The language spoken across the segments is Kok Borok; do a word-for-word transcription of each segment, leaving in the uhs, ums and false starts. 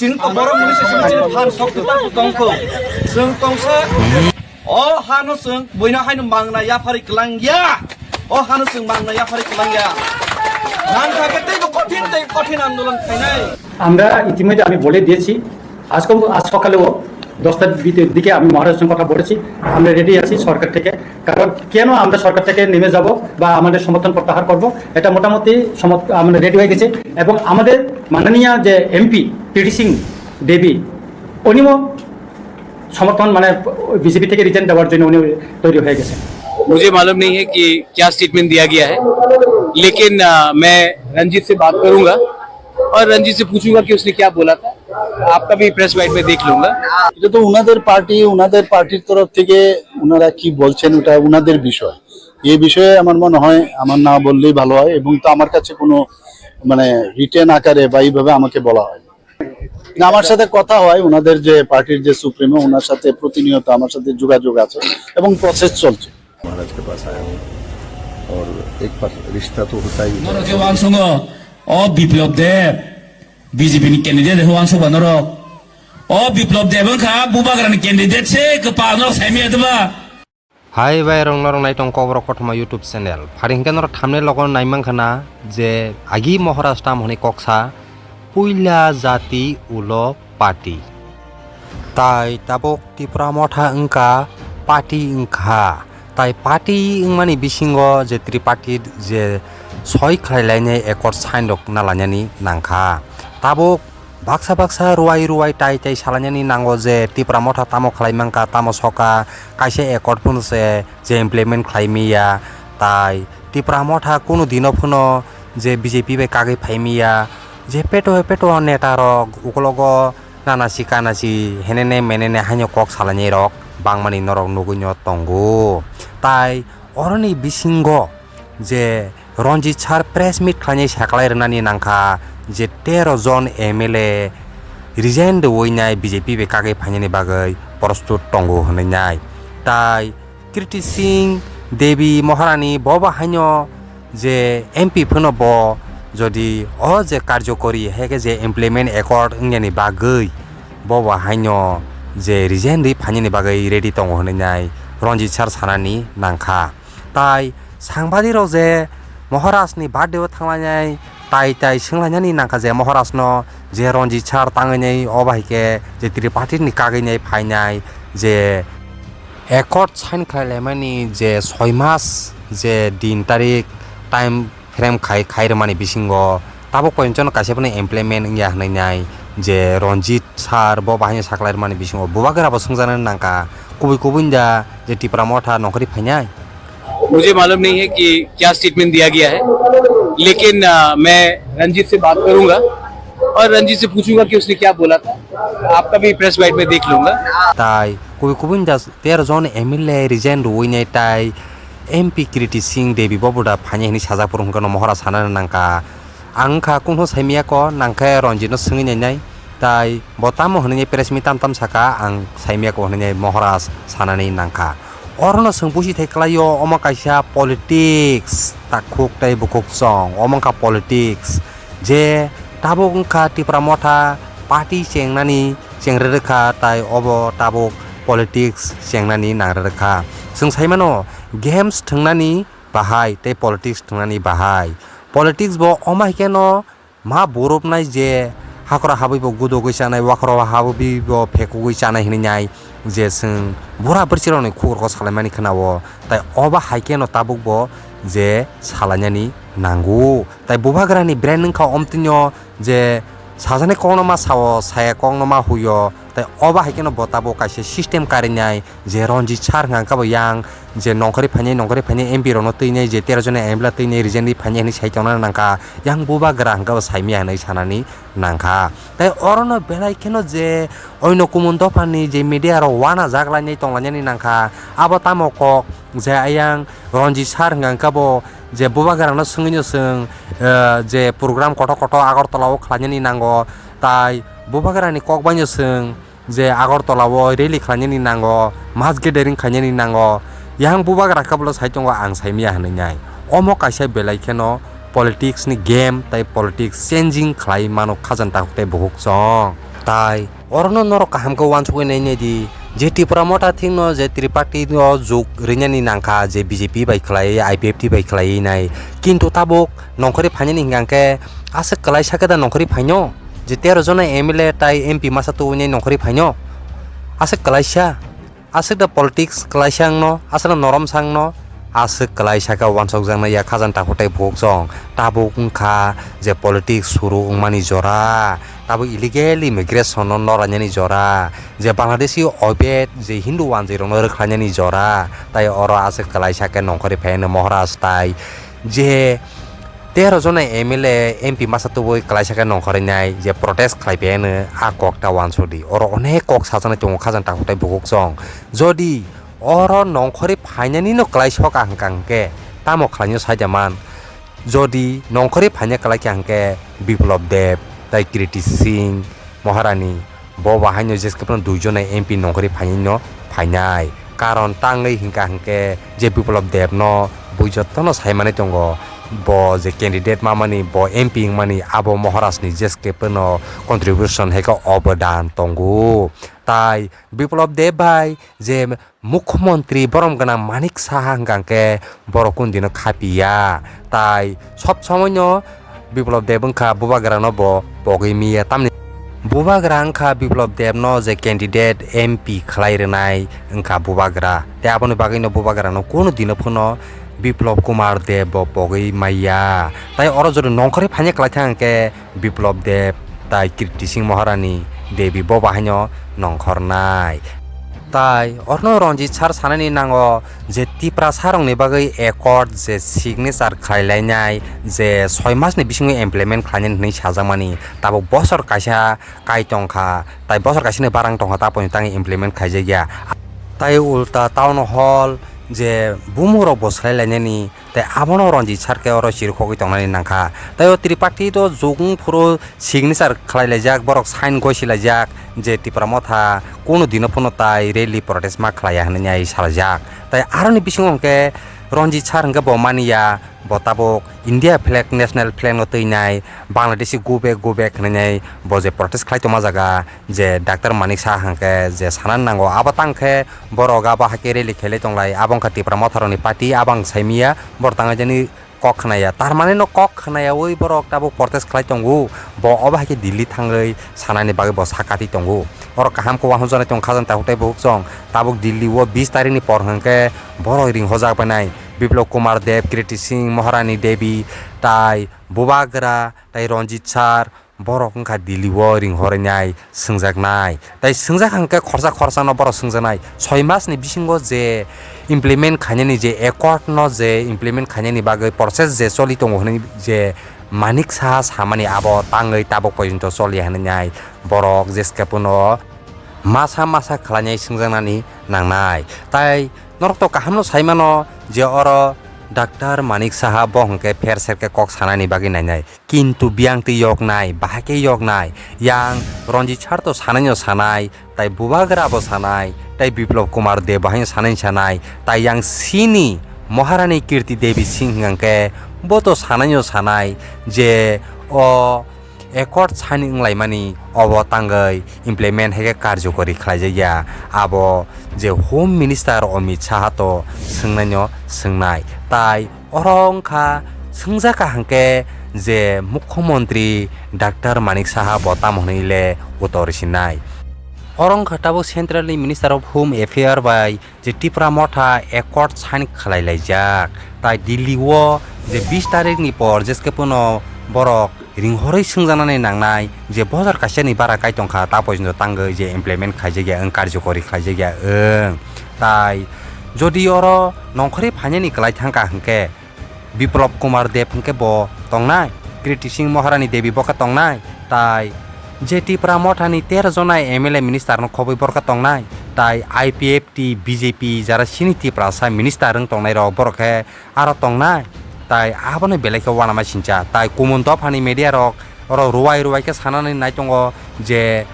Chwng to borok mwnwi se chwng chini phan sok kwtal tongkho. Chwng tongsa o hano chwng buino haino mangna yaphari kwlangya. O hano chwng mangna yaphari kwlangya. Nang thake teibo kothin tei kothin andolon khainai. আমরা ইতিমধ্যে আমি বলে দিয়েছি, আজকে, আজ সকালেও দশটার দিকে, দিকে আমি মহারাজের সঙ্গে কথা বলেছি, আমরা রেডি আছি সরকার থেকে। কারণ কেন আমরা সরকার থেকে নেমে যাব বা আমাদের সমর্থন প্রত্যাহার করব, এটা মোটামুটি সমর্থ-, আমরা রেডি হয়ে গেছে। এবং আমাদের মাননীয় যে এমপি কৃতি সিং দেবী, উনিও সমর্থন, মানে, বিজেপি থেকে রিজাইন দেওয়ার জন্য উনি তৈরি হয়ে গেছেন। मुझे मालूम नहीं है कि क्या स्टेटमेंट दिया गया है, लेकिन अ, मैं रंजीत से बात करूंगा और रंजीत से पूछूंगा कि उसने क्या बोला था। आपका भी प्रेस बाइट में देख लूंगा। এটা তো ওনাদের পার্টি, ওনাদের পার্টির তরফ থেকে ওনারা কি বলছেন, ওটা ওনাদের বিষয়। এই বিষয়ে আমার মনে হয় আমার না বললেই ভালো হয়, এবং তো আমার কাছে কোনো, মানে, রিটেন আকারে বা এইভাবে আমাকে বলা হয়নি। না, আমার সাথে কথা হয়, ওনাদের যে পার্টির যে সুপ্রিমো, ওনার সাথে প্রতিনিয়ত আমার সাথে যোগাযোগ আছে এবং প্রসেস চলছে। महाराज के पास आया हूँ और एक बार रिश्ता तो होता ही है। Norok khe uansongo, o Biplop Deb, B J P ni candidate khe uansokba norok. O Biplop Deb wngkha Bubagra ni candidate se, kwpal norok saimaya deba? Hai bai rong norok naitong Kokborok Kothoma YouTube channel. Phari hwnkhe norok thumbnail logo naimankha na je agi Maharaj tam hwnwi koksa puila jati ulo party. Tai tabuk Tipra Motha wngkha party wngkha. Tai party wngmani bisingo je tripartite je soi khlai lainai accord sign rok na lainani nangkha. Tabuk baksa baksa ruai ruai tai tai salainani nango je Tipra Motha tamo khlai mankha, tamo soka, kaisa accord phano se je implement khlai miya. Tai Tipra Motha kunu dino phano je B J P bai kagwi phai miya, je peto peto neta rok ukologo nanasi kanasi henene menene haino kok salainai rok bangmani norok nugwi no tongo. Tai oroni bisingo je Ranjit sir press meet khlainai saklai rwnani nangkha je tero jon M L A resign rwui nai B J P bai kagwi phainani bagwi prostut tongo hwnwi nai. Tai Kriti Singh Devi Maharani bo bo haino je M P phano bo jodi o je karjokori hai khe je implement accord wngyani bagwi bo bo haino je resign rwi phainani bagwi ready tongo hwnwi nai Ranjit sir sanani nangkha. Tai sangbadirok je Maharajni birthday-o thanglainai, tai tai swnglainani nangkha je Maharajno je Ranjit sir tangwi nai, o bai khe je Triparty-ni kagwi nai phainai, je accord sign khlai laimani je soi mas je din tarik time frame khai, khai rwmani bisingo tabuk poinjono kaisa phano implement wngya hwnwi nai je Ranjit sir bo bahai saklai rwmani bisingo bubagra bo swngjaknai nangkha kubui kubui da je Tipra Motha nongkhorwi phainai. मुझे मालूम नहीं है कि क्या स्टेटमेंट दिया गया है, लेकिन अ, मैं रंजीत से बात करूंगा और रंजीत से पूछूंगा कि उसने क्या बोला था। आपका भी प्रेस बाइट में देख लूंगा। Tai kubui kubui da tero jon M L A resign rwui nai tai M P Kriti Singh Devi bo buda phainai hwnwi sajak phuru hwnkhe no Maharaj sanani nangkha. Ang wngkha kungno saimiyako nangkhe Ranjitno swngwi nainai, tai bo tamo hwnwi press meet tam tam saka ang saimiyako hwnwi Maharaj sanani nangkha. Orono chwng busi thai kwlaio, omo kaisa politics, takhuk tei bukhuk chwng, omo wngkha politics. Je tabuk wngkha Tipra Motha party chengnani chengre rwkha, tai obo tabuk politics chengnani nangrwkha. Chwng saimano games thwngnani bahai tei politics thwngnani bahai. Politics bo omo hai kheno ma burupnai je hakora habwi bo gudogwi chanai, wakhoro habwi bo phekugwi chanai hwnwi nai je chwng bura bwrwirokni khuk rokno salaimani khwnao, tai obo hai kheno tabuk bo je salainani nango. Tai bubagrani brand wngkha omtwino je sajani kokno ma sao, saya kokno ma huio, tai obo hai kheno bo tabuk kaisa system karinai je Ranjit sir hwnka hwnkhe bo yang je nongkhorwi phainai, nongkhorwi phainai M P rokno twinai, je tero jona M L A twinai, resign rwi phainai hwnwi sai tongna nangkha, yang bubagra hwnka bo saimaya hwnwi sanani nangkha. Tai orono belai kheno je oino kumun dophani je media rok uanajak lainai tonglainani nangkha, abo tamo kok je ayang Ranjit sir hwnka hwnkhe bo je bubagrano swngwino chwng, eh, je program kotor kotor Agartala o khlainani nango, tai bubagrani kok baino chwng je Agartala o rally khlainani nango, mass gathering khlainani nango, yang bubagra khe bolo sai tongo ang saimaya hwnwi nai. Omo kaisa belai kheno politics ni game tai politics changing khlai mano khajang takhuk tei bukhuk chwng. Tai orono norok kaham khe uansugwi nai nai di, je Tipra Motha thikno je Triparty o jug rinani nangkha, je B J P bai khlaiwi, I P F T bai khlaiwi nai, kintu tabuk nongkhorwi phainani hingka khe aswk kwlaisa khe da nongkhorwi phaino, je tero jona M L A tai M P masa tubunai nongkhorwi phaino, aswk kwlaisa. Aswk da politics kwlaisa wngno, aswk da norom sa wngno, aswk kwlaisa khe uansukjaknai ya khajang takhuk tai bukhuk chwng. Tabuk wngkha je politics suru wngmani jora, tabuk illegal immigration no norainani jora, je Bangladeshi Obaid je Hindu wanjwi rokno rwkhlainani jora, tai oro aswk kwlaisa khe nongkhorwi phaino Maharaj tai je tero jona M L A, M P masa tubui kwlaisa khe nongkhorwi nai je protest khlai phiyano a kok ta uansuk di. Oro onek kok sajaknai tongo khajang takhuk tai bukhuk chwng. Jodi oro nongkhorwi phainani no kwlai soka hwnkha hwnkhe tamo khlainw saida man. Jodi nongkhorwi phaina kwlai kha hwnkhe Biplab Deb tai Kriti Singh Maharani, bo bahaino jeskhe phano dui jona M P nongkhorwi phainai no phainai. Karon tangwi hwnkha hwnkhe je Biplab Deb no bui jotono sai manwi tongo, bo je candidate mamani, bo M P wngmani, abo Maharaj ni jeskhe phano contribution hai khe obodan tongo. Tai Biplab Deb bai je Mukhyamantri borom gwnang Manik Saha hwnkha hwnkhe borok kunu dino khapiya, tai sob somoino Biplab Deb wngkha Bubagrano bo pogwi miya, tamni Bubagra wngkha Biplab Debno je candidate M P khlai rwnai wngkha Bubagra, tei aboni bagwino Bubagrano kunu dino phano Biplab Kumar Deb bo pogwi maya, tai oro jodi nongkhorwi phaina kwlai thang hwnkhe Biplab Deb tai Kriti Singh Maharani Devi bo bahaino nongkhornai. Tai orno Ranjit sir sanani nango je Tiprasa rokni bagwi accord je signature khlai lainai je soi masni bisingo implement khlainani hwnwi sajakmani, tabuk bosor kaisa kai tongkha, tai bosor kaisani barang tongkha, taponi tangwi implement khaijakya. Tai ulta town hall je bumung rok bo swlai lainani, tei abono Ranjit sir khe oro chirikhogwi tongnani nangkha. Tai o Triparty to jugwng phuru signature khlai laijak, borok sign gosi laijak je Tipra Motha kunu dino phano tai rally protest ma khlaiya hwnwi ai salaijak. Tai aroni bisingo hwnkhe Ranjit sir hwnkhe bo maniya, bo tabuk India flag, national flag no twinai, Bangladeshi go back, go back hwnwi bo je protest khlai tongma jaga, je Doctor Manik Saha hwnkhe je sanani nango, abo tang khe borok abo hai khe rally khailai tonglai, abo wngkha Tipra Motha rokni party, abo ang saimanya, borok tangwi jani kok khnaya, tar mane no kok khnayawi borok tabuk protest khlai tongo, bo obo hai khe Delhi thangwi sanani bagwi bo sakatwi tongo. Oro kaham khe uansukjaknai tongo khajang takhuk tai bukhuk chwng, tabuk Delhi o bis tarikni por hwnkhe borok ringhojak bainai, Biplab Kumar Deb, Kriti Singh, Maharani Devi, tai Bubagra, tai Ranjit sir, borok wngkha Delhi o ringhornai swngjaknai. Tai swngjak hwnkhe khorsa khorsa no borok swngjaknai. Soi mas ni bisingo je implement khainani je accord no je implement khainani bagwi process je choli tongo hwnwi je Manik Saha samani abo tangwi tabuk porjonto choli hwnwi nai borok jeskhe phano masa masa khlainai swngjaknani nangnai. Tai norok to kaham no sai mano je oro Doctor Manik Saha bo hwnkhe pher ser khe kok sanani bagwi nainai. Kintu biyang twi yoknai, bahai khe yoknai. Yang Ranjit sir to sanai no sanai, tai Bubagra bo sanai, tai Biplab Kumar Deb bahai no sanai sanai, tai yang sini Maharani Kirti Devi Singh hwnkhe bo to sanai no sanai je o accord sign wnglaimani obo tangwi implement hai khe karjokori khlaijakya. Abo je Home Minister Amit Saha to swngnai no swngnai, tai oro wngkha swngjak kha hwnkhe je Mukhyamantri Doctor Manik Saha bo tamo hwnwi le utor sinai. Oro wngkha tabuk Central ni Minister of Home Affair bai je Tipra Motha accord sign khlai laijak, tai Delhi o je bis tarikh ni por jeskhe phano borok ringhorwi swngjaknani nangnai je bojor kaisa ni bara kai tongkha ta porjonto tangwi je implement khaijakya wng, karjokori khaijakya wng. Tai jodi oro nongkhorwi phainani kwlai thangkha hwnkhe Biplab Kumar Deb hwnkhe bo tongnai, Kriti Singh Maharani Devi bo khe tongnai, tai je Tipra Motha ni tero jona M L A minister no khobwi borok khe tongnai, tai I P F T, B J P jara sini Tiprasa minister wng tongnai rok borok khe aro tongnai, tai abono belai khe uanama sincha. Tai kumun dophani media rok oro ruwai ruwai khe sanani nai tongo je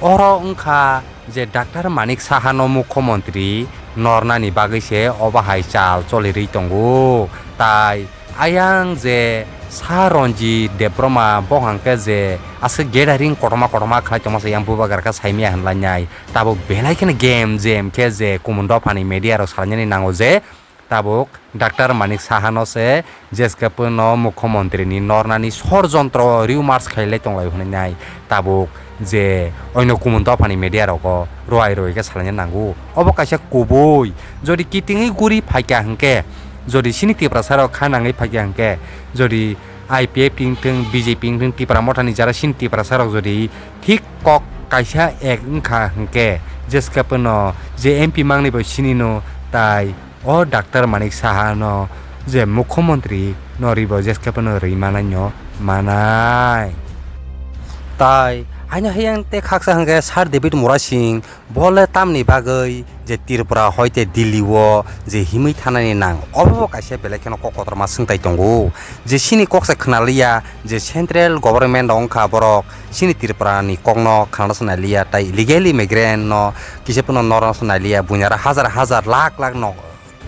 oro wngkha je Doctor Manik Saha no Mukhyamantri nornani bagwi se obo hai chal cholirwi tongo. Tai ayang je Sa Ranjit Debbarma bo hwnkhe je aswk gathering kotorma kotorma khlai tongma se yang bubagra khe saimaya hwnlainai. Tabuk belai kheno gem jem khe je kumun dophani media rok salainani nango je tabuk Doctor Manik Saha no se jeskhe phano mukhyamantri ni nornani sor jontro rumors khailai tonglai hwnwi nai. Tabuk je oino kumun dophani media rogo rwai rwai khe salaina nango. Obo kaisa kubui, jodi kitingwi guri phaikha hwnkhe, jodi chini Tiprasa rok kha nangwi phaikha hwnkhe, jodi I P F T wngthwng, B J P wngthwng, Tipra Mothani jara chini Tiprasa rok jodi thik kok kaisa ek wngkha hwnkhe, jeskhe phano je M P mangni bo chini no tai o Doctor Manik Saha no je mukhyamantri no ribo jeskhe phano rwi manai no manai. Tai haino hayang tei khaksa hwnkhe Sir David Murasing bo le tamni bagwi je Tripura hoite Delhi o je himwi thanani nang, obo bo kaisa belai kheno kok kotorma swngtai tongo. Je chini kok se khwnaliya je central government rok wngkha borok chini Tripura ni kokno khwnana se naliya, tai illegal immigrant no kisa phano norna se naliya, buini aro hajar hajar lakh lakh no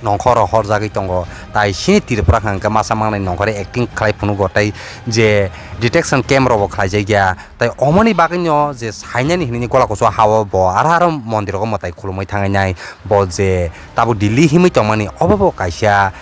nongkhor rok horjagwi tongo, tai chini Tripura hwnkhe masa mangnai nongkhor acting khlai phunugo, tai je detection camp rok bo khlaijakya, tai omoni bagwino je sainani hinwi gola kusu ha-o bo aro aro mondir rogo mwtai khulumwi thangnai, bo je tabuk Delhi himwi tongmani obo bo kaisa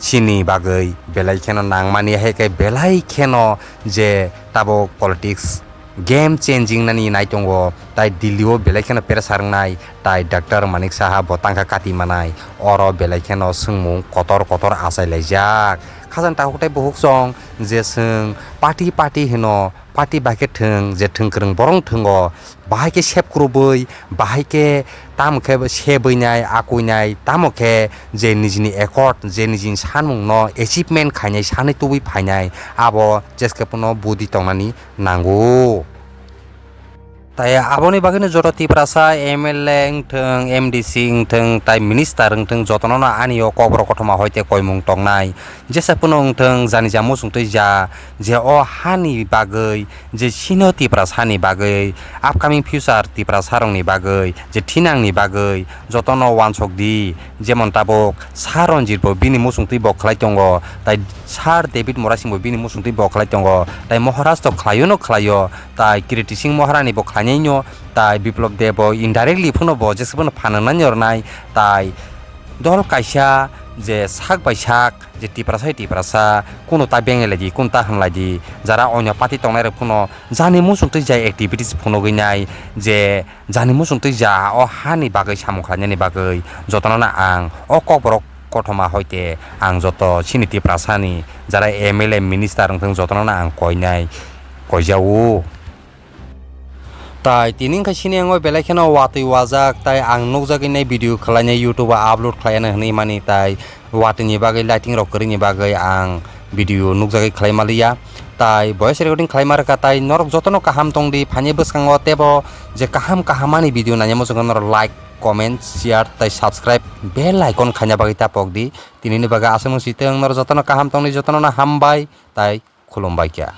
chini bagwi belai kheno nangmani, hai khe belai kheno je tabuk politics game changing nani nai tongo, tai Delhi o belai kheno pressure wngnai, tai Doctor Manik Saha bo tangkha kati manai, oro belai kheno swngmung kotor kotor achai laijak. Khajang takhuk tai bukhuk chwng je chwng party party hino, party bai khe thwng, je thwng kwrwng borok thwngo, bahai khe sep kwrwbwi, bahai khe tamo khe sebwinai, akwinai, tamo khe je nijini accord, je nijini sanmungno achievement khainai, sanwi tubui phainai, abo jeskhe phano budi tongnani nango. Tai aboni bagwino joto Tiprasa M L A wngthwng, M D C wngthwng, tai minister wngthwng, jotono no ani o kokborok kothoma hoite koimung tongnai. Jesa phano wngthwng, jani ja muchungtwi ja, je o hani bagwi, je chini Tiprasa ni bagwi, upcoming future Tiprasa rokni bagwi, je thinangni bagwi, jotono uansuk di. Jemon tabuk Sir Ranjit bo bini muchungtwi bo khlai tongo, tai Sir David Murasing bo bini muchungtwi bo khlai tongo, tai Maharaj to khlaio no khlaio, tai Kirti Singh Maharani bo khlainai no, tai Biplab Deb bo indirectly phano bo jesa phano phan wngnai rwnai, tai dol kaisa je sak bai sak je Tiprasa hai Tiprasa, kuno ta benglai di, kuno ta hwnlai di, jara oino party tongnai rok phano jani muchungtwi jai activities phunugwi nai, je jani muchungtwi ja o hani bagwi samung khlainani bagwi jotono no ang o kokborok kothoma hoite ang joto chini Tiprasa ni jara M L A minister wngthwng jotono no ang koinai, koijao. Tai tini wngkha sini ang o belai kheno watwi wajak, tai ang nukjagwi nai video khlainai, YouTube o upload khlaina hwnwi mani, tai watwini bagwi, lighting rok kwrwini bagwi ang video nukjagwi khlai maliya. Tai voice recording khlai ma rwkha, tai norok jotono kaham tong di, phaini bwskango teibo je kaham kaham ani video naina muchungkha norok like, comment, share tai subscribe bell icon khaina bagwi ta pok di. Tinini bagwi aswk no sitwng, norok jotono kaham tong di, jotono no hambai tai khulumbai kha.